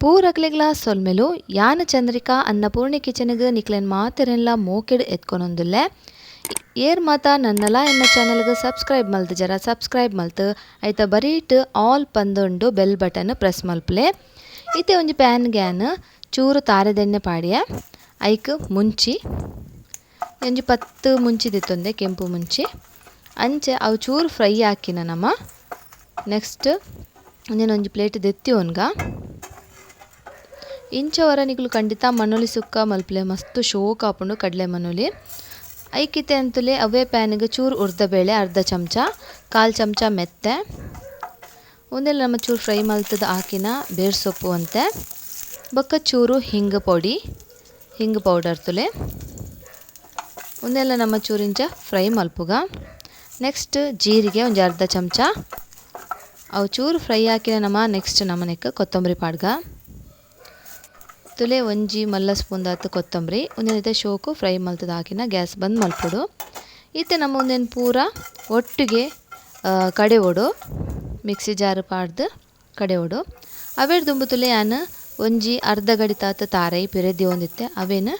ಪೂರಕ್ಲೆಗ್ಲಾ ಸೊಲ್ಮೆಲು. ಯಾನ್ ಚಂದ್ರಿಕಾ ಅನ್ನಪೂರ್ಣಿ ಕಿಚನ್ಗ್ ನಿಕ್ಲೆನ್ ಮಾತೆರೆನ್ಲ ಮೋಕೆಡ್ ಎತ್ಕೊನೊಂದುಲ್ಲೆ. ಏರ್ ಮಾತ ನನ್ನಲ ಎನ್ನ ಚಾನೆಲ್ಗ್ ಸಬ್ಸ್ಕ್ರೈಬ್ ಮಲ್ತ್ ಜರ ಸಬ್ಸ್ಕ್ರೈಬ್ ಮಲ್ತ್ ಐತ ಬರೀಟ್ ಆಲ್ ಪಂದುಂಡು bell button press ಮಲ್ಪುಲೆ. ಇತ್ತೆ ಒಂಜಿ ಪ್ಯಾನ್ ಗ್ಯಾನ್ ಚೂರು ತಾರೆದೆಣ್ಣೆ ಪಾಡಿಯ ಐಕ್ ಮುಂಚಿ ಒಂಜಿ 10 ಮುಂಚಿ ದೆತ್ತೊಂದೆ ಕೆಂಪು ಮುಂಚಿ ಅಂಚೆ ಅವು ಚೂರು ಫ್ರೈ ಹಾಕಿನ ನಮ ನೆಕ್ಸ್ಟ್ ಒಂಜೊಂಜಿ ಒಂಜಿ ಪ್ಲೇಟ್ ದೆತ್ತಿ ಒನ್ಗ. ಇಂಚ ವರ ನಿಕುಲು ಖಂಡಿತ ಮನೊಲಿ ಸುಕ್ಕ ಮಲ್ಪುಲೆ ಮಸ್ತ್ ಶೋಕ್ ಆಪುಂಡು ಕಡಲೆ ಮನೊಲಿ. ಐಕಿತೆ ಅಂತುಲೆ ಅವೇ ಪ್ಯಾನ್ಗ್ ಚೂರು ಉರ್ದ ಬೇಳೆ ಅರ್ಧ ಚಮಚ ಕಾಲ್ ಚಮಚ ಮೆತ್ತೆ ಒಂದೆಲ್ಲ ನಮ್ಮ ಚೂರು ಫ್ರೈ ಮಲ್ತದ ಹಾಕಿನ ಬೇರ್ ಸೊಪ್ಪು ಅಂತೆ ಬೊಕ್ಕ ಚೂರು ಹಿಂಗ್ ಪೊಡಿ ಹಿಂಗ್ ಪೌಡರ್ ತುಲೆ ಒಂದೆಲ್ಲ ನಮ್ಮ ಚೂರಿಂಚ ಫ್ರೈ ಮಲ್ಪುಗ. ನೆಕ್ಸ್ಟ್ ಜೀರಿಗೆ ಒಂಜಿ ಅರ್ಧ ಚಮಚ ಅವು ಚೂರು ಫ್ರೈ ಹಾಕಿನ ನಮ್ಮ ನೆಕ್ಸ್ಟ್ ನಮ್ಮನೆಕ್ ಕೊತ್ತಂಬರಿ ಪಾಡ್ಗ ತುಲೆ ಒಂಜಿ ಮಲ್ಲ ಸ್ಪೂನ್ ದಾತ್ ಕೊತ್ತಂಬರಿ ಒಂದೆನೈತೆ ಶೋಕು ಫ್ರೈ ಮಲ್ತದ ಹಾಕಿನ ಗ್ಯಾಸ್ ಬಂದ್ ಮಲ್ಪೊಡು. ಇತ್ತೆ ನಮ್ಮ ಒಂದೇನು ಪೂರ ಒಟ್ಟಿಗೆ ಕಡೆ ಓಡು ಮಿಕ್ಸಿ ಜಾರ್ ಪಾಡ್ದು ಕಡೆ ಓಡು. ಅವೇರ್ ದುಂಬು ತುಲೆ ಯಾನ್ ಒಂಜಿ ಅರ್ಧ ಗಡಿ ತಾತ ತಾರೈ ಪಿರೆದಿ ಒಂದಿತ್ತೆ ಅವೇನು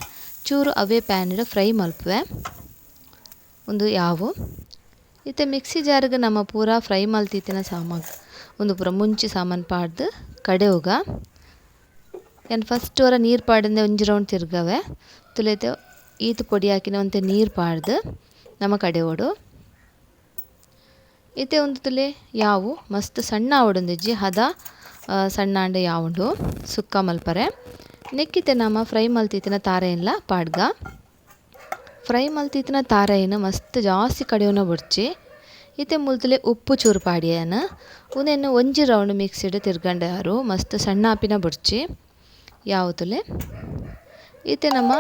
ಚೂರು ಅವೇ ಪ್ಯಾನ್ ಫ್ರೈ ಮಲ್ಪುವೆ ಒಂದು ಯಾವು. ಇತ್ತೆ ಮಿಕ್ಸಿ ಜಾರ್ಗೆ ನಮ್ಮ ಪೂರ ಫ್ರೈ ಮಲ್ತಿತ್ತಿನ ಸಾಮಾನು ಒಂದು ಪೂರ ಮುಂಚಿ ಸಾಮಾನು ಪಾಡ್ದು ಕಡೆ ಹೋಗ. ಯಾನ್ ಫಸ್ಟ್ ವರ ನೀರು ಪಾಡಂದೆ ಒಂಜಿ ರೌಂಡ್ ತಿರ್ಗವೆ ತುಲೆತೆ ಈತ್ ಪೊಡಿ ಹಾಕಿನ ಒಂತೆ ನೀರು ಪಾಡ್ದು ನಮ್ಮ ಕಡೆ ಓಡು. ಇತ್ತೆ ಒಂದು ತುಲೆ ಯಾವು ಮಸ್ತ್ ಸಣ್ಣ ಆವೊಡೊಂದಿಜ್ಜಿ ಹದ ಸಣ್ಣ ಅಂಡ ಯಾವುಂಡು ಸುಕ್ಕ ಮಲ್ಪರೆ. ನೆಕ್ಕಿತೆ ನಮ್ಮ ಫ್ರೈ ಮಲ್ತಿತ್ತಿನ ತಾರೆಯನ್ಲ ಪಾಡ್ಗ. ಫ್ರೈ ಮಲ್ತಿತ್ತಿನ ತಾರೆಯನ್ನು ಮಸ್ತ್ ಜಾಸ್ತಿ ಕಡೆಯವನ ಬೊಡ್ಚಿ. ಇತ್ತೆ ಮುಲ್ತುಲೆ ಉಪ್ಪು ಚೂರು ಪಾಡಿಯನ ಉಂದೆನ್ ಒಂಜಿ ರೌಂಡ್ ಮಿಕ್ಸಿಡ್ ತಿರ್ಗಂಡೆ ಆರು ಮಸ್ತ್ ಸಣ್ಣ ಆಪಿನ ಬೊಡ್ಚಿ ಯಾವು ತುಲೆ. ಇತ್ತೆ ನಮ್ಮ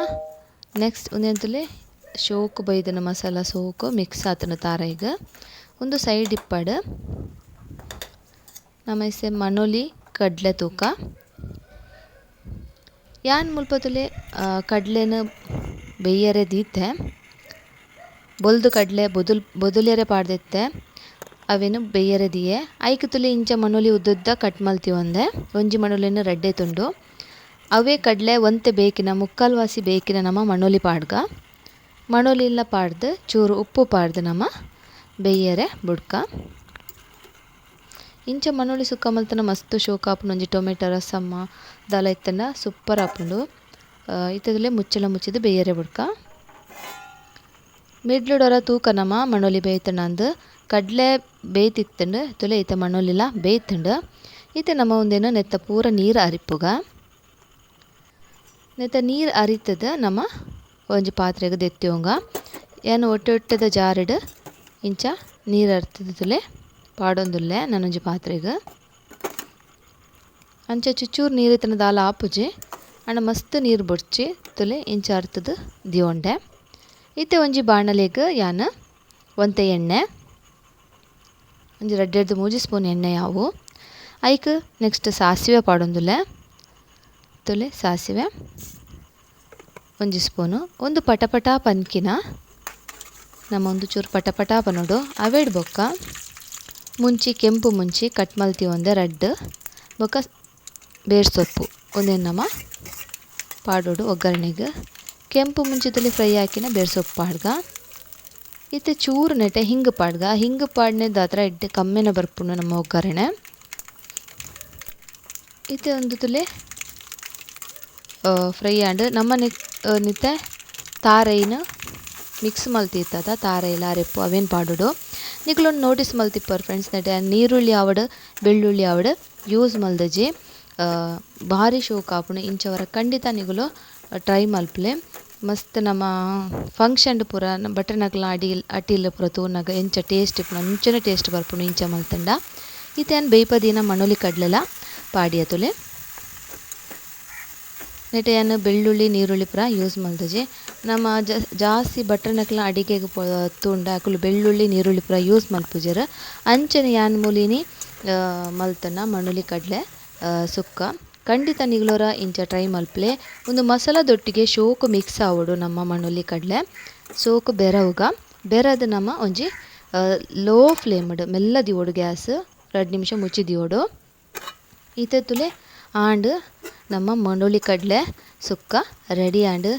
ನೆಕ್ಸ್ಟ್ ಉಂದೆನ್ ತುಲೆ ಶೋಕು ಬೈದನ ಮಸಾಲ ಸೋಕು ಮಿಕ್ಸ್ ಆತನ ತಾರೈಗ್ ಒಂದು ಸೈಡ್ ಇಪ್ಪಡು. ನಮ್ಮ ಇಸೆ ಮನೊಲಿ ಕಡಲೆ ತೂಕ ಯಾನ್ ಮುಲ್ಪ ತುಲೆ ಕಡಲೆನ ಬೇಯರೆ ದೀತೆ ಬೊಲ್ದು ಕಡಲೆ ಬೊದುಲೆರೆ ಪಾಡ್ದಿತ್ತೆ ಅವೇನು ಬೇಯರೆ ದಿಯೆ ಐಕ್ ತುಲೆ ಇಂಚ ಮನೊಲಿ ಉದ್ದುದ್ದ ಕಟ್ ಮಲ್ತಿ ಒಂದೆ ಒಂಜಿ ಮನೊಲಿನ ರಡ್ಡೆ ತುಂಡು ಅವೇ ಕಡಲೆ ಒಂತೆ ಬೇಕಿನ ಮುಕ್ಕಾಲ್ ವಾಸಿ ಬೇಕಿನ ನಮ್ಮ ಮನೊಲಿ ಪಾಡ್ಗ. ಮನೊಲಿಲ್ಲ ಪಾಡ್ದು ಚೂರು ಉಪ್ಪು ಪಾಡ್ದು ನಮ್ಮ ಬೇಯರೆ ಬುಡ್ಕ. ಇಂಚ ಮನೊಲಿ ಸುಕ್ಕ ಮಲ್ತನ ಮಸ್ತ್ ಶೋಕ್ ಆಪುಂಡು ಒಂಜಿ ಟೊಮೆಟೊ ರಸಮ್ಮ ದಾಲ ಇತ್ತಂಡ ಸೂಪರ್ ಆಪುಂಡು. ಇತ್ತದಲ್ಲೇ ಮುಚ್ಚಳ ಮುಚ್ಚಿದು ಬೇಯರೆ ಬುಡ್ಕ. ಮಿಡ್ಲುಡೊರ ತೂಕ ನಮ್ಮ ಮನೊಲಿ ಬೇಯ್ತಂಡು ಕಡಲೆ ಬೇಯ್ತಿತ್ತಂಡು ತುಲೆ ಇತ್ತ ಮನೊಲಿಲ ಬೇಯ್ತಂಡು. ಇತ್ತೆ ನಮ್ಮ ಒಂದೇನು ನೆತ್ತ ಪೂರ ನೀರು ಅರಿಪುಗ. ನೆತ್ತ ನೀರು ಅರಿತದ ನಮ್ಮ ಒಂಜಿ ಪಾತ್ರೆಗೆ ದೆತ್ತಿಯೊಂಗ. ಯಾನ್ ಒಟ್ಟೆ ಒಟ್ಟೆದ ಜಾರಿಡ್ ಇಂಚ ನೀರು ಅರ್ತದ ತುಲೆ ಪಾಡೊಂದುಲ್ಲೆ ನಾನೊಂಜಿ ಪಾತ್ರೆಗ್. ಅಂಚ ಚುಚ್ಚೂರು ನೀರು ಇತ್ತನ ದಾಲ ಆಪುಜಿ ಅಂಡ ಮಸ್ತ್ ನೀರು ಬೊಡ್ಚಿ ತುಲೆ ಇಂಚ ಅರ್ತದ ದಿಯೊಂಡೆ. ಇತ್ತೆ ಒಂಜಿ ಬಾಣಲೆಗ್ ಯಾನ್ ಒಂತೆ ಎಣ್ಣೆ ಒಂಜಿ ರಡ್ಡೆರ್ದ್ ಮೂಜಿ ಸ್ಪೂನ್ ಎಣ್ಣೆ ಯಾವು ಐಕ್ ನೆಕ್ಸ್ಟ್ ಸಾಸಿವೆ ಪಾಡೊಂದುಲ್ಲೆ ತುಲೆ ಸಾಸಿವೆ ಒಂಜಿ ಸ್ಪೂನು ಒಂದು ಪಟಪಟ ಪನ್ಕಿನ ನಮ್ಮ ಒಂದು ಚೂರು ಪಟಪಟ ಪನೊಡು. ಅವೇಡ್ ಬೊಕ್ಕ ಮುಂಚಿ ಕೆಂಪು ಮುಂಚಿ ಕಟ್ ಮಲ್ತಿ ಒಂದೆ ರಡ್ಡ್ ಬೊಕ್ಕ ಬೇರ್ ಸೊಪ್ಪು ಒಂದೆನ್ ನಮ ಪಾಡೊಡು ಒಗ್ಗರಣೆಗ್. ಕೆಂಪು ಮುಂಚಿದಲ್ಲಿ ಫ್ರೈ ಹಾಕಿನ ಬೇರ್ ಸೊಪ್ಪು ಪಾಡ್ಗ. ಇತ್ತೆ ಚೂರು ನೆಟೆ ಹಿಂಗ್ ಪಾಡ್ಗ. ಹಿಂಗ್ ಪಾಡ್ನೆ ದಾತ್ರ ಎಡ್ಡೆ ಕಮ್ಮೆನ ಬರ್ಪುಂಡು ನಮ್ಮ ಒಗ್ಗರಣೆ. ಇತ್ತೆ ಒಂದು ತುಲೆ ಫ್ರೈ ಆಂಡ್ ನಮ್ಮ ನಿತ್ತೆ ತಾರೈನ್ ಮಿಕ್ಸ್ ಮಲ್ತಿತ್ತದ ತಾರೈಲ ಅರೆಪ್ಪು ಅವೇನ್ ಪಾಡೊಡು. ನಿಕುಲೊಂದು ನೋಟಿಸ್ ಮಲ್ತಿಪ್ಪರ್ ಫ್ರೆಂಡ್ಸ್ ನೆಟೆ ನೀರುಳ್ಳಿ ಆವಡ್ ಬೆಳ್ಳುಳ್ಳಿ ಆವಡ್ ಯೂಸ್ ಮಲ್ದಜಿ. ಭಾರಿ ಶೋಕ್ ಆಪುಂಡು ಇಂಚವರ ಖಂಡಿತ ನಿಕುಲು ಟ್ರೈ ಮಲ್ಪುಲೆ. ಮಸ್ತ್ ನಮ್ಮ ಫಂಕ್ಷನ್ ಪೂರ ಭಟ್ರೆನಕ್ಲ್ನ ಅಟಿಲ್ ಪೂರ ತೂನಗ ಎಂಚ ಟೇಸ್ಟ್ ಇಪ್ಪುಂಡು ಅಂಚನೆ ಟೇಸ್ಟ್ ಬರ್ಪುಂಡು ಇಂಚ ಮಲ್ತಂಡ. ಇತ್ತೆ ಯಾನ್ ಬೇಯ್ಪದಿನ ಮನೊಲಿ ಕಡ್ಲೆಲ ಪಾಡಿಯ ತುಲೆ. ನೆಟೆ ಯಾನ್ ಬೆಳ್ಳುಳ್ಳಿ ನೀರುಳ್ಳಿ ಪೂರ ಯೂಸ್ ಮಲ್ದಜಿ. ನಮ್ಮ ಜಾಸ್ತಿ ಭಟ್ರೆನಕ್ಲ್ನ ಅಡಿಗೆಗ್ ತೂಂಡ ಅಕುಲು ಬೆಳ್ಳುಳ್ಳಿ ನೀರುಳ್ಳಿ ಪೂರ ಯೂಸ್ ಮಲ್ಪುಜೆರ್. ಅಂಚನೆ ಯಾನ್ ಮೂಲಿನಿ ಮಲ್ತನ ಮನೊಲಿ ಕಡಲೆ ಸುಕ್ಕ. ಖಂಡಿತ ನಿಗುಲೊರ ಇಂಚ ಟ್ರೈ ಮಲ್ಪುಲೆ. ಉಂದು ಮಸಾಲದೊಟ್ಟಿಗೆ ಶೋಕು ಮಿಕ್ಸ್ ಆವೊಡು ನಮ್ಮ ಮನೊಲಿ ಕಡಲೆ ಸೋಕು ಬೆರವುಗ. ಬೆರದ್ ನಮ್ಮ ಒಂಜಿ ಲೋ ಫ್ಲೇಮ್ಡ್ ಮೆಲ್ಲ ದಿವೊಡು ಗ್ಯಾಸ್ 2 ನಿಮಿಷ ಮುಚ್ಚಿ ದಿವೊಡು. ಇತ್ತೆ ತುಲೆ ಆಂಡ್ ನಮ್ಮ ಮಂಡೋಳಿ ಕಡಲೆ ಸುಕ್ಕ ರೆಡಿ ಆಂಡ್.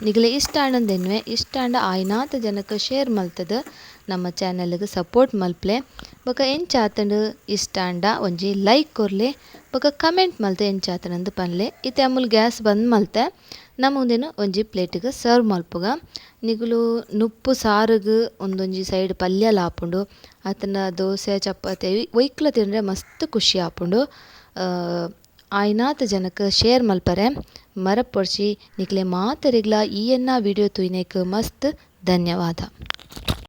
ನಿಗಲೆ ಇಷ್ಟ ಆಂಡಂದೆನ್ವೆ ಇಷ್ಟ ಆಂಡ ಆಯಿನಾತ್ ಜನಕ್ಕೆ ಶೇರ್ ಮಲ್ತದ ನಮ್ಮ ಚಾನೆಲ್ಗೆ ಸಪೋರ್ಟ್ ಮಲ್ಪ್ಲೆ. ಬೊಕ ಎಂಚಾತಂಡ್ ಇಷ್ಟ ಆಂಡ ಒಂಜಿ ಲೈಕ್ ಕೊರ್ಲೆ, ಬೊಕ ಕಮೆಂಟ್ ಮಲ್ತೆ ಎಂಚಾತಂಡ್ ಪನ್ಲೆ. ಇತ್ತೆ ಅಮುಲ್ ಗ್ಯಾಸ್ ಬಂದ್ ಮಲ್ತೆ ನಮ್ಮ ಉಂದೆನ್ ಒಂಜಿ ಪ್ಲೇಟಿಗೆ ಸರ್ವ್ ಮಲ್ಪುಗ. ನಿಗುಲು ನುಪ್ಪು ಸಾರುಗು ಒಂದೊಂಜಿ ಸೈಡ್ ಪಲ್ಯಲ ಆಪುಂಡು, ಅತ್ತಂಡ ದೋಸೆ ಚಪಾತಿ ಒಯ್ಕ್ಲ ತಿಂದ್ರೆ ಮಸ್ತ್ ಖುಷಿ ಆಪುಂಡು. ಆಯಿನಾತ್ ಜನಕ್ಕೆ ಶೇರ್ ಮಲ್ಪರೆ ಮರಪೊಡ್ಚಿ. ನಿಕ್ಲೆ ಮಾತೆರೆಗ್ಲ ಈ ಎನ್ನ ವಿಡಿಯೋ ತೂಯಿನೇಕ್ ಮಸ್ತ್ ಧನ್ಯವಾದ.